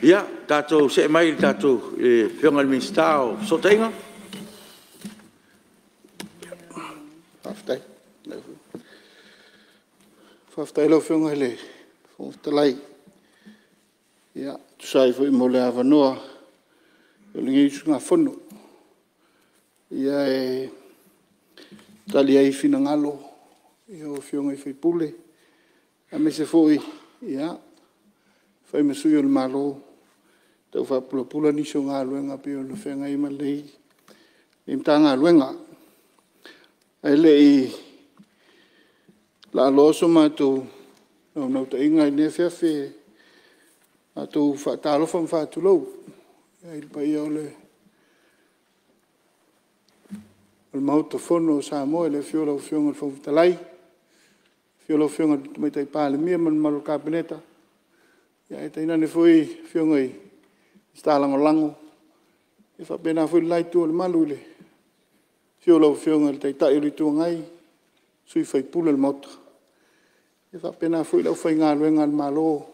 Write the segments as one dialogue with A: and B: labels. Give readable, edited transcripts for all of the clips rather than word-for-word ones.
A: Ia tatou see mai i le Afioga i le Minisita o Fesootaiga.
B: Faafetai lau Afioga i le Fofoga Fetalai e tusa ai foi mo le avanoa o lenei usugafono e tali ai finagalo o Afioga i sui usufono aemaise foi e fai ma sui o le Malo e tau faapulapula nisi o galuega e pei ona feagai ma lenei Matagaluega. Ae lei laaloa so matou naunautaiga i lenei afiafi, e matou te faatalofa ma faatulou i le paia o le Maota Fono o Samoa i le afio o lau Afioga i le Fofoga Fetalai, afio lau Afioga i le Tamaitai Palemia ma le mamalu o le Kapeneta, ae tainane foi Afioga i Minisita Lagolago. E faapena foi le la itu o le malu i le afio o lau Afioga i le Taitai o le Itu Agai, sui usufono o le Maota, e faapena foi le aufaigaluega a le Malo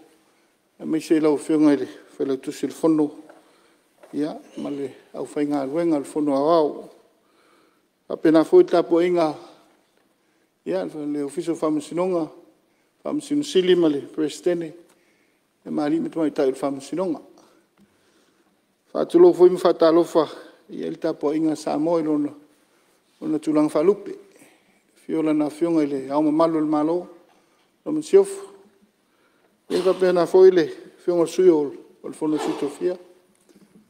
B: aemaise lau Afioga i le Failautusi o le Fono ma le aufaigaluega a le Fono Aoao. E faapena foi le tapuaiga a le Ofisa o Faamasinoga, Faamasino Sili ma le Peresetene ma Alii ma Tamaitai o le Faamasinoga. E faatulou foi ma faatalofa i le tapuaiga a Samoa i ona tulaga faalupe, i le afio o Lana Afioga i Le Ao Mamalu o le Malo ma lau Masiofo, e faapena foi le Afioga i le Sui o le Fono a Sui Tofia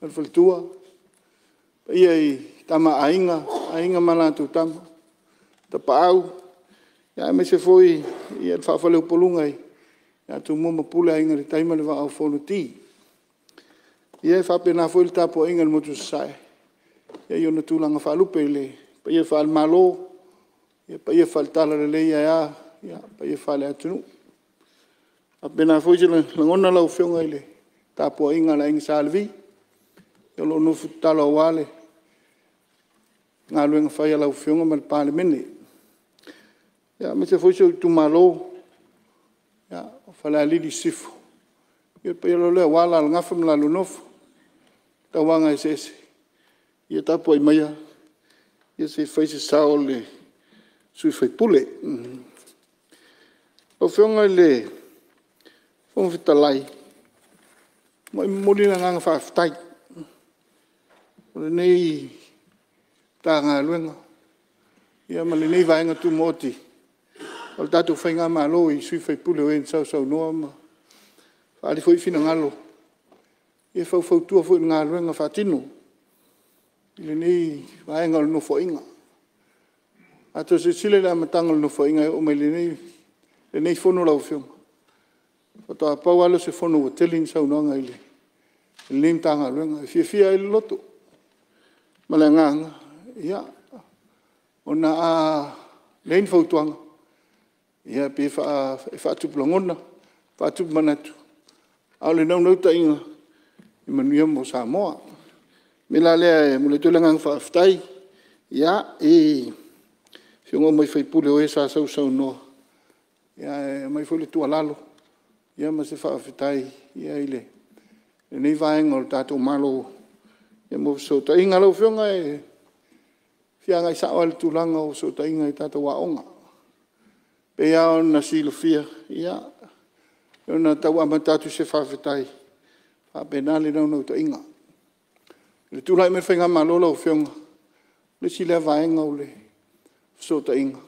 B: ma le Faletua, le paia i Tama a Aiga, Aiga ma latou Tama, Tapaau aemaise foi le faa-faleupoluga ia Tumua ma Pule, Aiga i le Tai ma le Vaa o Fonoti. E faapena foi le tapuaiga i le motu i Sasae i ona tulaga faalupe i le paia faale-Malo, paia faale-Talalelei aea paia faale-atunuu. E faapena foi se lagona lau Afioga i le tapuaiga a le Aiga Sa Levi o lo o nofo tatalo aua le galuega fai a lau Afioga ma le Palemene. Aemaise foi si ou Itumalo o Falealili Sisifo, ia o le paia lava lea aua Alalagafa ma la lua Nofo, Tauagaeseese, ia tapuai maia sei fai se sao o le sui usufono. Lau Afioga i le Fofoga Fetalai, e momoli le agaga faafetai o lenei Matagaluega ma lenei Vaega Tumaoti o le tatou Faigamalo i sui usufono o e na sausaunoa ma faaali foi finagalo e faufautua foi i galuega faatino i lenei vaega o le Nofoaiga. A outou silasila i le amataga o le Nofoaiga e oo mai i lenei fono lau Afioga, faatoa pau a lea o se fono ua tele ni saunoaga i lenei Matagaluega. E fiafia ai le loto ma le agaga ona a iai ni fautuaga ia pei e faatupu lagona, faatupu manatu a o le naunautaiga ia manuia mo Samoa. O le mea la lea e momoli atu ai le agaga faafetai i Afioga uma i sui usufono o e sa sausaunoa e aumai foi le tuualalo ma se faafetai i lenei vaega o le tatou Malo mo fesootaiga. Lau Afioga e fia agai sao lava i le tulaga o fesootaiga i tatou aoga. E pei lava ona silafia e pei ona tau amata atu se faafetai, e faapena le naunautaiga. I le tulai mai o le Faigamalo lau Afioga, o le isi lea vaega o le fesootaiga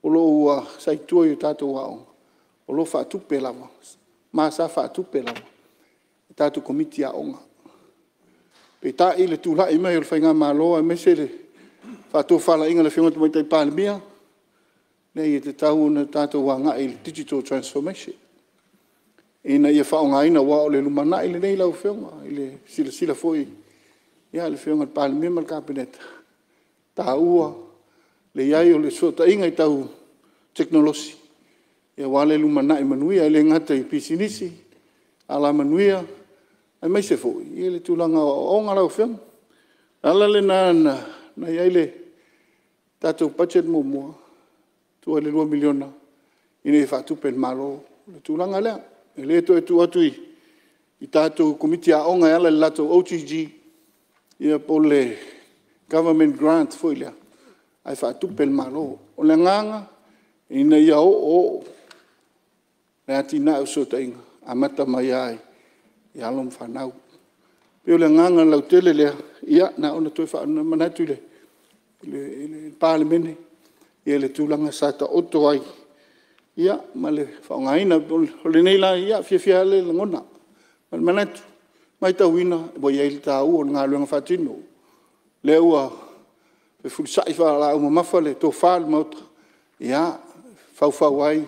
B: o lo o ua sa i tua i tatou aoga, o lo o faatupe lava ma sa faatupe lava e tatou Komiti a Aoga. Peitai i le tulai mai o le Faigamalo aemaise le faatofalaiga a le Afioga i le Tamaitai Palemia, leai e tatau ona tatou agai i le Digital Transformation ina ia faaaogaina aua o le lumanai lenei lau Afioga i le silasila foi a le Afioga i le Palemia ma le Kapeneta, e taua le iai o le fesootaiga tau tekonolosi aua le lumanai manuia. E le gata i pisinisi, alamanuia aemaise foi le tulaga o aoaoga lau Afioga. O le ala lena na iai le tatou Budget muamua tuu ai le $2 miliona ina ia faatupe e le Malo le tulaga lea. E le toe tuu atu i i tatou Komiti a Aoga e ala i le latou OGG ia poo le Government Grant foi lea ae faatupe e le Malo. O le agaga ina ia o'oo'o le atinae o fesootaiga amata mai a i alo ma fanau. E pei o le agaga lautele lea, na ona toe faamanatu i le Palemene le tulaga sa taoto ai ma le faaaogaina. O lenei la, e fiafia a le lagona ma le manatu, matauina ua iai le taua o le galuega faatino lea ua fefulisai faalaau mamafa le tofa a le Maota e faufau ai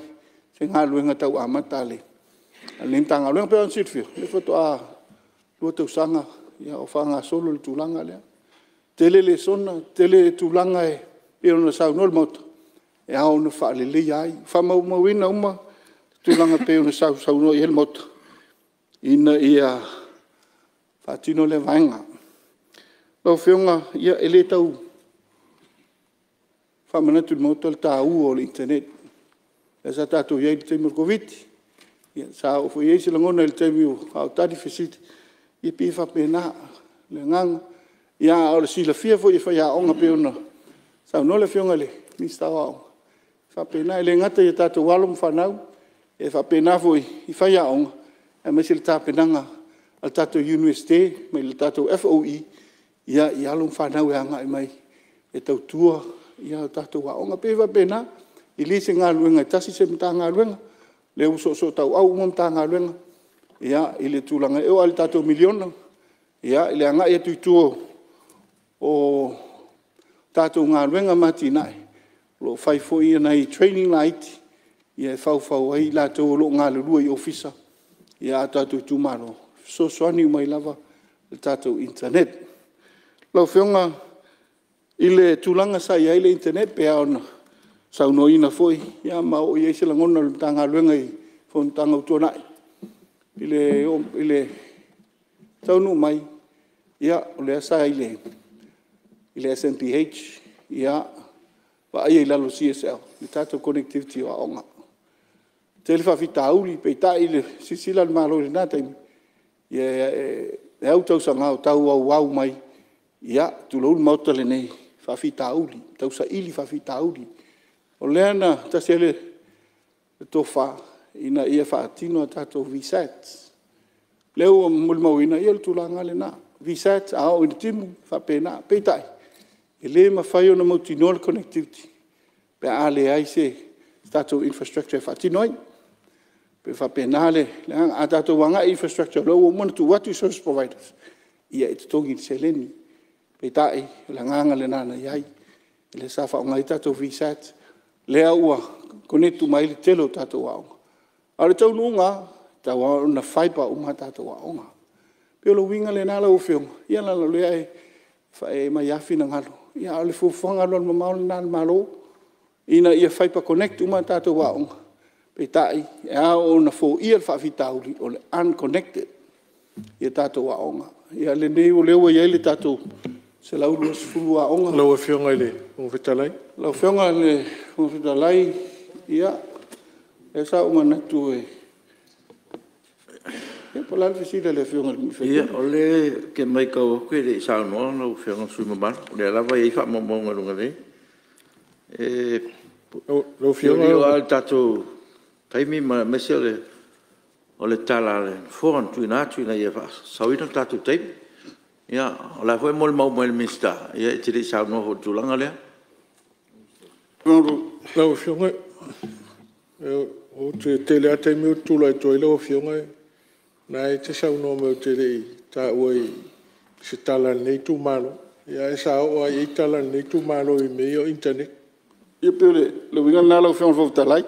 B: se galuega tau amata a lenei Matagaluega. E pei ona silafia lea faatoa 2 tausaga o faagasolo le tulaga lea, tele lesona, tele tulaga e pei ona saunoa le Maota e ao ona faaleleia ai, faamaumauina uma tulaga e pei ona sausaunoa iai le Maota ina ia faatino lea vaega. Lau Afioga e le tau faamanatu i le Maota le taua o le internet lea sa tatou iai i le taimi o le Koviti-19, sa oo foi iai se lagona i le taimi a o tali fesili, ia pei e faapena le agaga. A o le silafia foi e faiaoga e pei ona saunoa le Afioga i le Minisita o Aoga, e faapena. E le gata i a tatou alo ma fanau ae faapena foi i faiaoga aemaise le tapenaga a le tatou Iunivesite ma le tatou FOE i alo ma fanau e agai mai e tautua ia tatou aoga. E pei e faapena, e le o se galuega e tasi se Matagaluega lea ua soosootauau uma Matagaluega i le tulaga, e oo lava i le tatou miliona i le agai atu i tua o tatou galuega ma atinae, o lo o fai foi nai trainings laiti e faufau ai i latou o lo o galulue i Ofisa a tatou Itumalo, e fesoasoani uma ai lava i le tatou internet. Lau Afioga i le tulaga sa i ai le internet e pei lava ona saunoaina foi ma oo i ai se lagona o le Matagaluega i fonotaga ua tuanai i le taunuu mai o lea sa i le SNBH vaaia i lalo o le CSL le tatou connectivity o aoga. E tele faafitauli peitai i le silasila a le Malo i lena taimi, e au tausaga o tau auau mai, tulou le Maota lenei, faafitauli, tausaili faafitauli. O lea na tasi ai le tofa ina ia faatino a tatou VISAT, lea ua molimauina ia o le tulaga a lena, VISAT a oo ina timu e faapena. Peitai e le mafai ona mautinoa le connectivity pe a leai se tatou infrastructure e faatino ai. E pei e faapena le agaga. A tatou agai i infrastructure o lea ua uma ona tuu atu i service providers ia e totogi i le seleni. Peitai o le agaga lena na i ai, lea sa faaaoga ai tatou VISAT lea ua connect uma ai le tele o tatou aoga. A o le taunuuga lava, e tatau lava ona fiber uma a tatou aoga. E pei o le uiga lena lau Afioga, ia leaga o lea e aumai lava finagalo, a o le fuafuaga alualumamao lena a le Malo ina ia fiber connect uma a tatou aoga. Peitai e ao ona foia le faafitauli o le unconnected ia tatou aoga. Ia lenei lea ua i ai le tatou 120 aoga.
C: Lau Afioga i le Fofoga Fetalai.
B: Lau Afioga i le Fofoga Fetalai, ia lea sa ou manatu e… Ia po o le a le fesili a le Afioga i le sui usufono? Ia o lea ou te matau atu e le i saunoa lau Afioga i le sui usufono mamalu, o lea lava e i ai faamaumauga i luga nei. E teuteu lava le tatou taimi aemaise o le tala a le Nofoa na tuuina atu ina ia faasaoina le tatou taimi. O la e foi e molimau mai i le Minisita e te le i saunoa foi i le tulaga lea.
C: Lau Afioga e tele a taimi ou te tulai atu ai lau Afioga o lena e te saunoa mai ou te le i taua i se tala a lenei Itumalo, ae sa oo lava i ai tala a lenei Itumalo i mea ia o internet.
B: Ia pei o le uiga lena lau Afioga i le Fofoga Fetalai,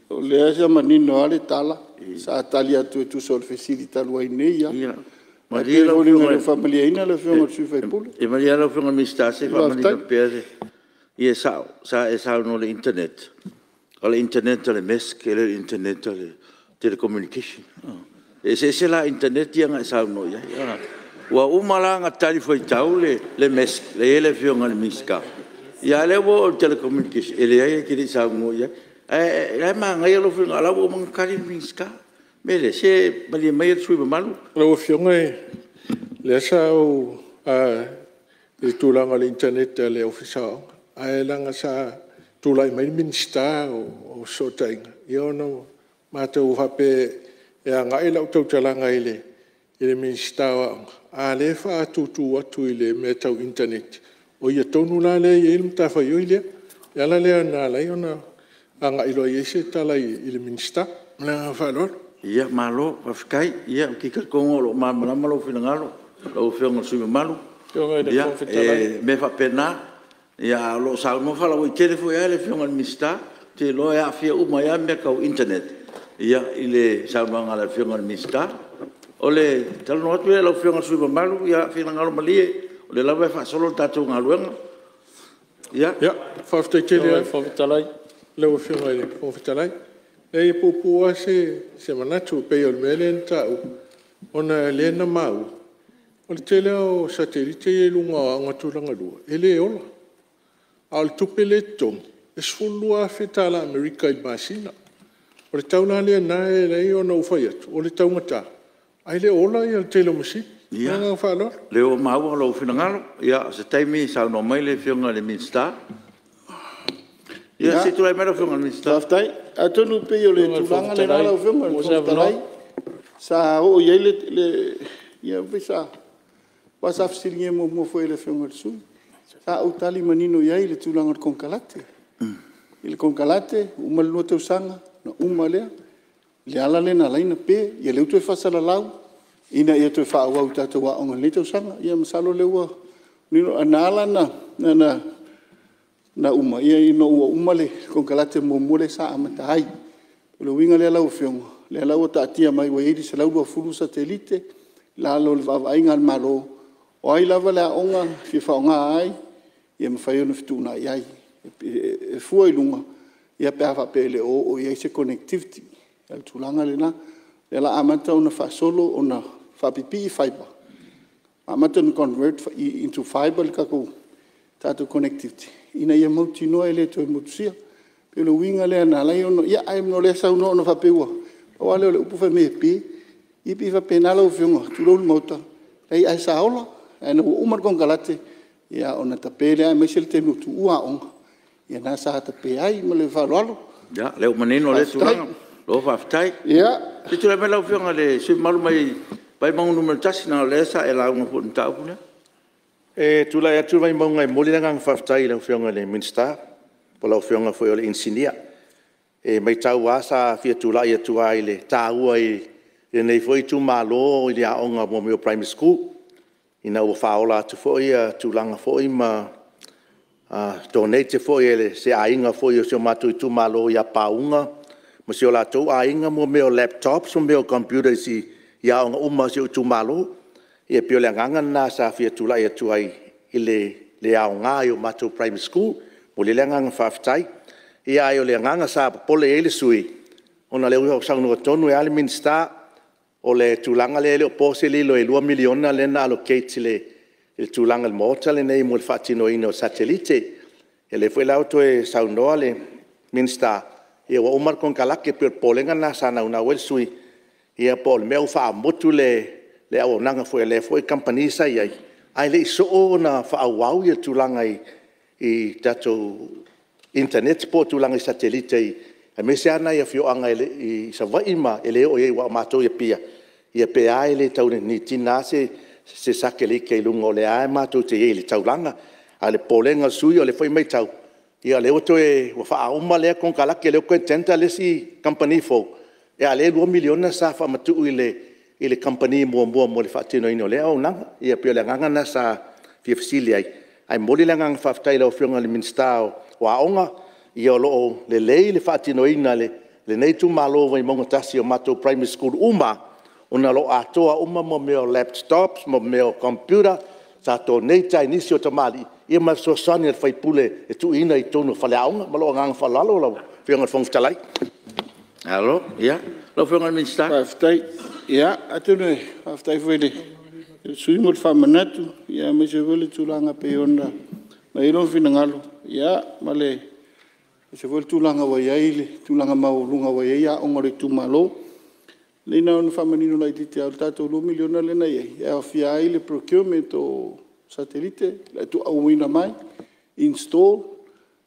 B: o lea sa manino lava le tala sa tali atu e tusa o le fesili talu ai nei lava. Ae pei e foliga e le o faamalieina le Afioga i le sui usufono.
A: Ia malie lau Afioga i le Minisita se i faamanino pea. Ia e sao sa e saunoa i le internet, o le internet a le MESC e le o le internet a le Telecommunication. E eseese la internet ia na e saunoa i ai. Ua uma la ona talifuaitau le MESC lea e i ai le Afioga i le Minisita, a o lea ua oo i le Telecommunication, e leai e te le i saunoa i ai. Ae o la e manaia lou finagalo o la ua uma ona tali le Minisita. mea lea, se malie maia le sui usufono mamalu.
C: Lau Afioga o lea sa ou i le tulaga o le internet a le Ofisa o Aoga, ae leaga sa tulai mai le Minisita o Fesootaiga, ia ona matou faapea e agai lau tautalaga i le Minisita o Aoga, a o lea e faatutu atu i le mea tau internet, o ia tonu la lea e i ai le matafaioi lea. O le ala lea na ala ai ona agai loa i ai se tala i le Minisita. Ma le agaga faaaloalo.
A: Ia malo faafetai. Ia ou te talitonu o lo o malamalama lou finagalo lau Afioga i le sui usufono mamalu. E mea faapena, a o lo o saunoa faalauaitele foi lava le Afioga i le Minisita. Ou te iloa e aafia uma ai lava mea tau internet i le saunoaga a le Afioga i le Minisita. O le talanoa atu lea lau Afioga i le sui usufono mamalu, ia finagalo malie o lea lava e faasolo le tatou galuega.
C: Ia faafetai tele lava i lau Afioga i le Fofoga Fetalai. Leai e puupuu lava se manatu e pei o le mea lea na taua ona o lea na maua o le tele lava o satellite ia e i luga o aoga tulagalua e le ola. A o le tupe lea e totogi e $12,000 Amerika i le masina. O le tau la lena e ala ai ona ou fai atu o le taugata ae le o ola le tele o masini. Ma le agaga faaaloalo.
A: Ia, o lea ua maua lou finagalo. O se taimi saunoa mai le Afioga i le Minisita. Ia se i tulai mai lau Afioga i le Minisita.
B: Faafetai. Atonu e pei o le tulaga lena lau Afioga i le Fofoga Fetalai sa oo i ai le… aua sa fesiligia muamua foi e le Afioga i le sui usufono. Sa ou tali manino i ai i le tulaga o le konekarate. I le konekarate uma le lua tausaga ona uma lea. O le ala lea na ala ai ona pe. Ia lea ua toe faasalalau ina ia toe faaauau i tatou aoga i lenei tausaga. Ia masalo o lea ua manino. Na ala ona uma ina ua uma le konekarate muamua lea sa amata ai. O le uiga lea lau Afioga, o lea la ua taatia mai ua i ai le 120 satellite i lalo o le vaavaaiga a le Malo. O ai lava le aoga e fia faaaoga ai e mafai ona fetuunai iai. E fua i luga pe a faapea e le o oo i ai se connectivity. O le tulaga lena. O lea o le a amata ona faasolo ona faapipii fiber, amata ona convert into fiber le tatou connectivity ina ia mautinoa e le toe motusia. E pei o le uiga lea na ala ai ona… ae ona o lea e saunoa ona faapea ua… Pau lava lea o le upu fai mai e pe. Ia e pei e faapena lau Afioga, tulou le Maota, leai ae sa ola. Ae ina ua uma le konekarate ia ona tape lea aemaise le taimi ua tuua aoga, ia lena sa tape ai. Ma le faaaloalo.
A: Ia, o lea ua manino lea tulaga, malo faafetai. Se i tulai mai lau Afioga i le sui usufono mamalu mai Vaimauga 1, leaga o lea sa e lauga foi i le mataupu lea.
D: E tulai atu Vaimauga e momoli le agaga faafetai i lau Afioga i le Minisita po o lau Afioga foi o le Inisinia. E maitau lava sa fia tulai atu lava i le taua i lenei foi itumalo i le aoga mo mea o Primary Schools, ina ua faaola atu foi tulaga foi ma donate foi e se aiga foi o si o matou itumalo ia Pauga ma si o latou aiga mea o laptops ma mea o computers i aoga uma a si ou itumalo. E pei o le agaga lena sa fia tulai atu ai i le aoga i o matou Primary Schools. E momoli ai le agaga faafetai. Ae o le agaga sa popole i ai le sui usufono, ona o lea ua saunoa tonu ai lava le Minisita, o le tulaga lea e le o po se lilo e $2 miliona lea na allocate i le tulaga i le Maota lenei mo le faatinoina o satellite. Ia lea foi la ua toe saunoa le Minisita ua uma le konekarate. E pei o le popolega lena sa naunau ai le sui usufono, ia po o le mea ua faamutu le auaunaga foi a lea foi kamupani sa i ai, ae le i soo ona faaauau le tulaga i tatou internet po o tulaga i satellite aemaise lava nai afioaga i Savaii e le oo i ai aua o matou i Apia, ia pe a e le tau need ina lava se satellite i luga o lea lava matou te i ai i le taulaga. A o le popolega o le sui usufono o lea foi e maitau, o lea ua toe faauma lea konekarate lea ua toe tender le isi kamupani fou, a o lea e $2 miliona sa faamatuu i le kamupani muamua mo le faatinoina o lea auaunaga. Ia pei o le agaga lena sa fia fesili ai, ae momoli le agaga faafetai i lau Afioga i le Minisita o Aoga, o lo o lelei le faatinoina e lenei itumalo o Vaimauga 1 i matou Primary Schools uma lava, ona o lo o atoa uma mea o laptops ma mea o computer sa donate lava e nisi o tamalii ma le fesoasoani a le sui usufono e tuuina i totonu o faleaoga. Ma lou agaga faaaloalo lau Afioga i le Fofoga Fetalai.
A: Malo. Ia, lau Afioga i le Minisita.
B: Faafetai. Ia atonu e faafetai foi i le sui usufono mo le faamanatu aemaise foi le tulaga pei ona aumai ai lou finagalo, aemaise foi le tulaga ua i ai le tulaga maualuga ua i ai aoga o le itumalo. Leai na ona faamanino laitiiti lava, o le tatou $2 miliona lea na i ai e aofia ai le procurement o satellite, le auina mai, install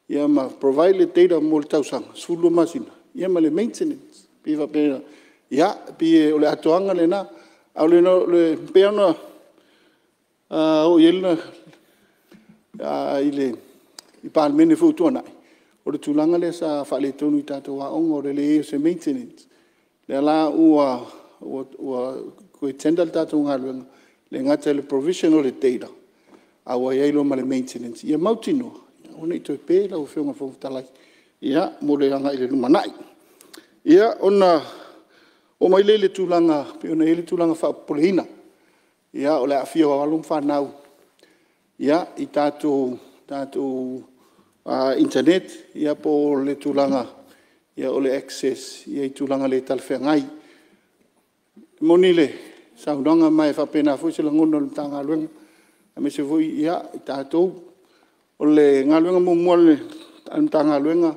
B: ia ma provide le data mo le tausaga, 12 masina ia ma le maintenance. E pei e faapena, ia e pei o le atoaga lena. Ae pei lava ona oo i ai le Palemene foi ua tuanai, o le tulaga lea sa faaletonu i tatou aoga o le leai o se maintenance. O lea la ua toe tender le tatou galuega, e le gata i le provision o le data a ua i ai loa ma le maintenance ia mautinoa e aua nei toe pe lau Afioga i le Fofoga Fetalai mo le agai i le lumanai. Ia ona oo mai lea i le tulaga e pei ona i ai le tulaga faapopoleina o le aafia o alo ma fanau i tatou internet po o le tulaga o le access i tulaga le talafeagai. E moni le saunoaga ma e faapena foi se lagona o le Matagaluega aemaise foi tatou. O le galuega muamua a le Matagaluega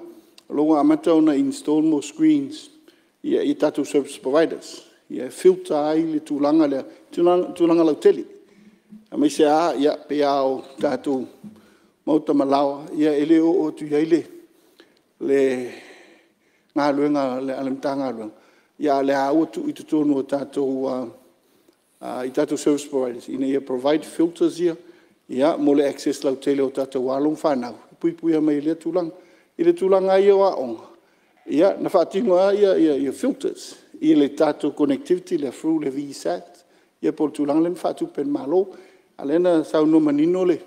B: o lea ua amata ona install screens i tatou service providers e filter ai le tulaga lea, tulaga lautele aemaise lava pei a o tatou maota ma laoa e le oo atu i ai le galuega a le Matagaluega, a o lea lava ua tuu i totonu o tatou service providers ina ia provide filters ia mo le access lautele o tatou alo ma fanau e puipuia mai ai i lea tulaga. I le tulaga lava ia o aoga, ia na faatino lava filters i le tatou connectivity lea through le VSAT po o le tulaga lea na faatupe e le Malo. A o lea na saunoa manino le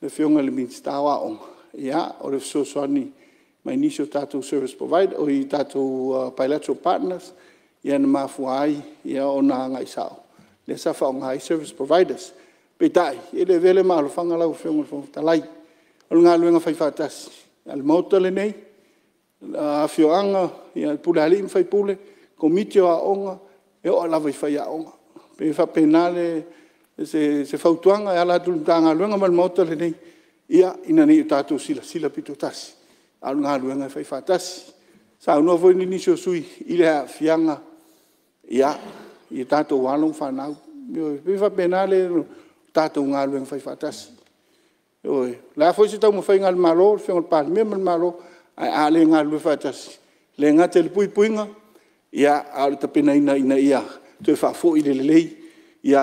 B: Afioga i le Minisita o Aoga, ia o le fesoasoani mai nisi o tatou service provider, oi tatou bilateral partners ia na mafua ai ona agai sao lea sa faaaoga ai service providers. Peitai, e le avea lea ma alofaga lau Afioga i le Fofoga Fetalai, o le galuega faifaatasi a le Maota lenei, afioaga, pulega a alii ma faipule, Komiti o Aoga, e oo lava i faiaoga. E pei e faapena se fautuaga e ala atu i le Matagaluega ma le Maota lenei, ina ne i o tatou silasila pitotasi a o le galuega e faifaatasi. Saunoa foi nisi o sui usufono i le aafiaga i tatou alo ma fanau. Ioe, e pei e faapena le tatou galuega faifaatasi. Ioe. O le a foi se taumafaiga a le Malo, le Afioga i le Palemia ma le Malo, ae a le galulue faatasi, e le gata i le puipuiga a o le tapenaina ina ia toe faafoi le lelei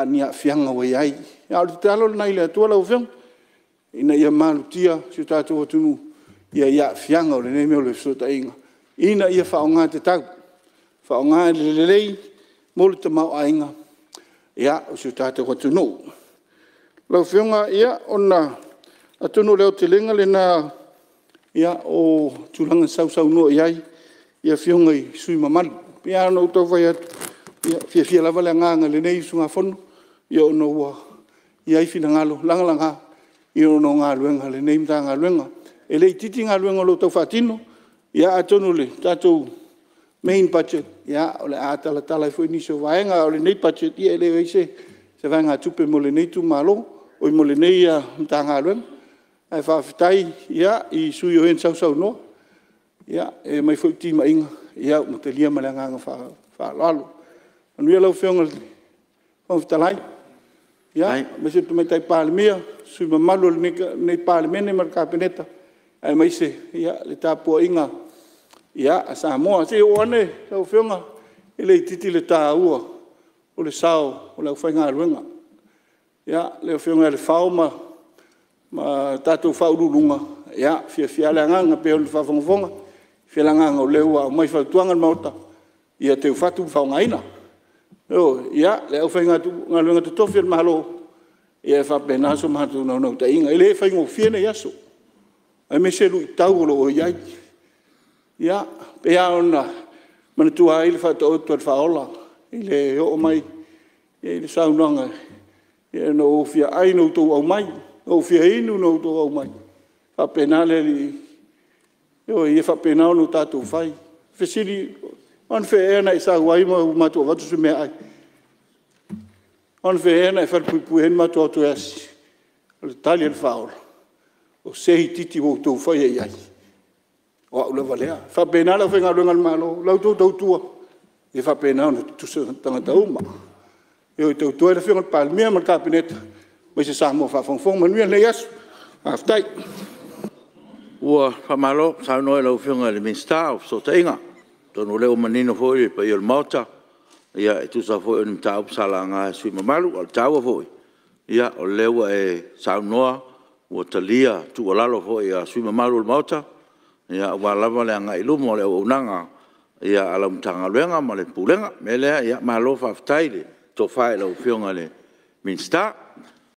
B: ni aafiaga ua i ai. A o le tatalo lena i le Atua lau Afioga, ina ia malutia si o tatou atunuu i aafiaga o lenei mea o le fesootaiga, ina ia faaaoga tatau, faaaoga i le lelei mo le tamaoaiga o si o tatou atunuu. Lau Afioga, atonu o le aotelega lena o tulaga na sausaunoa i ai Afioga i sui usufono mamalu. E pei lava ona ou tau fai atu, e fiafia lava le agaga o lenei usugafono ona ua i ai finagalo lagalaga ona o galuega a lenei Matagaluega. E le itiiti galuega o lo o tau faatino, ia atonu o le tatou main budget o le a talatala ai foi nisi o vaega. A o lenei budget, ia e leai se vaegatupe mo lenei Matagaluega. Ae faafetai i sui usufono o e na sausaunoa e aumai foi timaiga ua talia ma le agaga faaaloalo. Manuia lau Afioga i le Fofoga Fetalai, aemaise le Tamaitai Palemia, sui usufono mamalu o lenei Palemene ma le Kapeneta aemaise le tapuaiga a Samoa. Se i ou oo ane lau Afioga, e le itiiti le taua o le sao o le aufaigaluega. Le Afioga ia Lefao ma tatou Ofisa Sili o Pulega, e fiafia lava le agaga e pei ona faafogafoga, e fiafia lava le agaga o lea ua aumai fautuaga a le Maota, ia teufatu ma faaaogaina. Ioe. Ia, le aufaigaluega totofi a le Malo, ia e faapena so matou naunautaiga. E le faigofie nei aso aemaise luitau o lo o i ai. Ia, e pei lava ona manatua ai le Faataoto a le Faaola i le oo mai i le saunoaga, “Na ou fia ai na outou aumai, na ou fia inu na outou aumai, e faapena le Alii, ioe, ia faapena ona tatou fai.” Fesili, o anafea ea na e sau ai ma ua matou avatu se meaai? O anafea ea na e falepuipui ai na matou o atu e asi? O le tali a le Faaola, o se itiiti ua outou faia i ai, o au lava lea. E faapena le aufaigaluega a le Malo, la outou tautua Ia faapena ona tutusa tagata uma. E o e tautua ai le Afioga i le Palemia ma le Kapeneta aemaise Samoa o faafogafoga. Manuia lenei aso, faafetai.
A: Ua faamalo saunoa i lau Afioga i le Minisita o Fesootaiga, atonu o lea ua manino foi le paia o le Maota e tusa foi o ni mataupu sa laga e sui usufono mamalu. A o le taua foi o lea ua e saunoa ua talia tuualalo foi a sui usufono mamalu o le Maota aua lava le agai i luma o le auaunaga a lau Matagaluega ma le Pulega. O le mea lea, malo faafetai le tofa i lau Afioga i le Minisita.